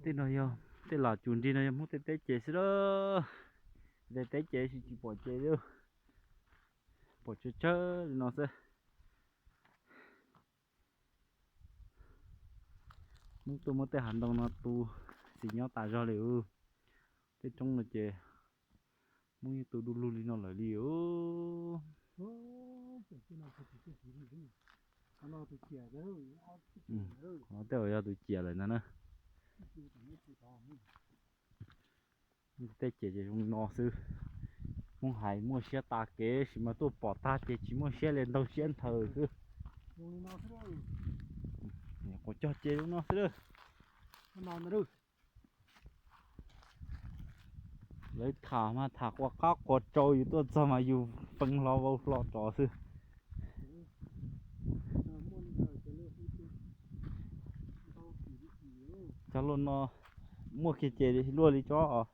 Tej no yog tej los cus nrig no yog Hmoob tej teb ces xwb lawm. Tej teb ces tsis pom ces li, pom tsawg tsawg li no xwb. Hmoob tuaj muab tej hav ntoo no tu xis nyob tas zog li. Tej roob no ces Hmoob yeej tu du lug li no lawm li os. Qhov no tej uas yog tus ciam lawm ntag na. Tej ces zoo li no xwb. Hmoob hais muaj siab tas kev sis mas tuaj pom tag ces tsis muaj siab li, ntaug siab nthawv xwb. Quas cog ces zoo no xwb. Lawv tham mas tham quas qab quas rau, yus tuaj txog mas yus feeb hlo vau hlo rov xwb. Cov luaj no muaj kiag ces luaj li tsob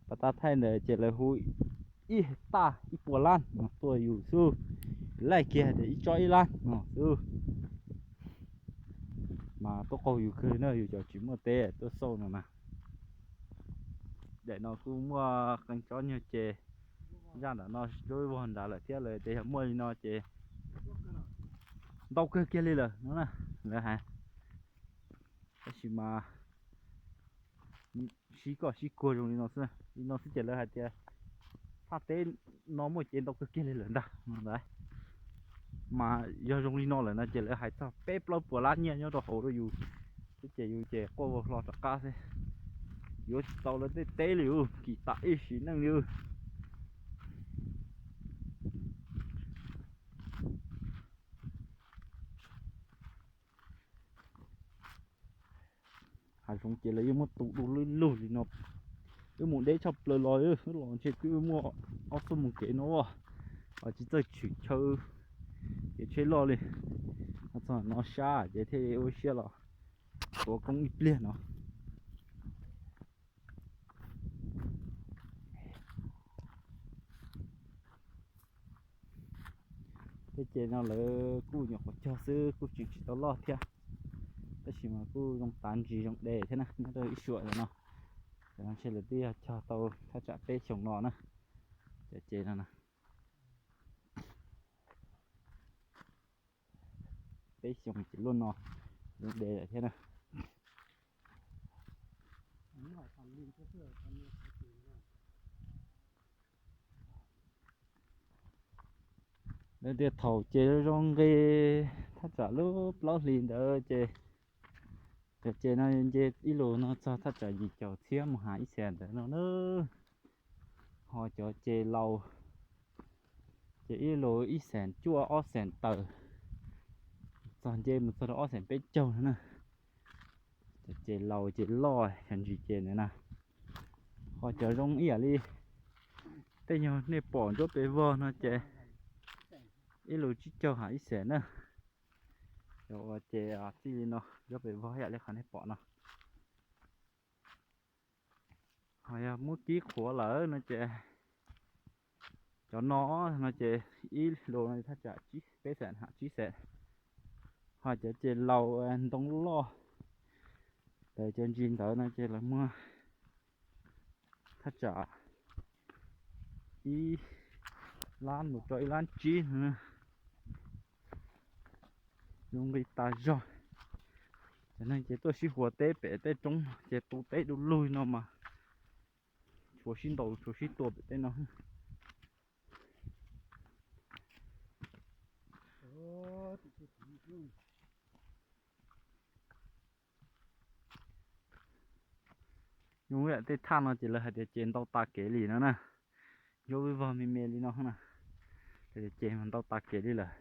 pas tas thaij ntawd ces lawv hu ib taj ib puas lab no tuaj yus xwb. Laij kiag tias ib tsob ib lab no xwb. Mas tuaj qaug yus kawg na, yus cov tsis muaj teb tuaj xauj no na. Daim no kuj muaj qee tsob nyuag ces, zaj nram no lub vog nrad lawm thiab, lawv tias yog muaj li no ces ntau kawg kiag li lawm no na, lawv hais. Tab sis mas sib koj sib kuag zoo li no xwb, li no xwb ces lawv hais tias thaj teb no muaj cev ntau kawg kiag li lawm ntag no ntag. Mas yog zoo li no lawm no ces lawv hais txog peb plaub puas lab nyiaj nyob rau hauv rau yus, ces yus ces quaj vau hlo rov qab xwb. Yuav tsis tau lawv tej teb li, kim tas ib sim neej li. Hav zoov ces lawv yeej muab tu du lug li no. Wb mus deb tshaj plaws los, wb los ntshe twb muaj ob xuab moos kev no, tsis txawj tshwm chaw, kev tsheb loj li. Txog no sab ces thiaj ua siab los tuav koob ib pliag no. Tej ces no lawv kuj nyuam qhuav cog xwb, kuj tseem tsis tau loj thiab, tab sis mas kuj zoo tav ntsis zoo de thiab na, nyob rau ib suam no. Cov no ntshe lawv twb yog cog tau thaj tsam peb xyoos no na, cov ces no na. Peb xyoos ces luaj no, zoo de lawm thiab na. Lawv tias thaum ces zoo nqi thaj tsam lub plaub hlis ntawd ces, cov ces no nce ib lus no txog thaj tsam yim caum txhiab mus hais ib xees ntawd no na. Ho cov ces laus ces ib lus ib xees cuaj ob xees tawm, txog nce mus txog rau ob xees peb caug no na. Cov ces laus ces loj, cov ntsis ces ntawd na. Ho cov zoo ib yam li tej nyuag nej pom nruab pes vog no ces ib lus tsib caug hais ib xees na. Cov uas ces txij li no nruab pes vog ib yam li qhov nej pom no. Ho yog muab kib qhuav lawm no ces cov no, no ces ib lus no thaj tsam peb xees hais tsib xees. Ho cov ces laus ntoo loj, cov ntsis ntawd no ces lawv muag thaj tsam ib lab mus rau ib lab tsib no. Zoo nqi tas zog. Cov neeg ces tuaj sib huas teb pem tej roob ces tu teb du lug no mas tshuav sib ntaus tshuav sib tua pem tej no. Zoo yam tej thaj no ces lawv hais tias ces ntau tas kev li no na. Yuav vij vog me me li no na, ces mas ntau tas kev li lawm.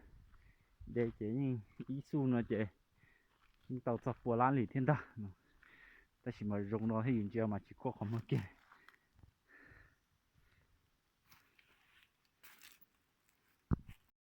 De ces yeej ib xuj no ces yeej tau txog pua lab li thiab ntag. Tab sis mas zoo no thiab yus ntsia mas tsis khuam qhov muag kiag.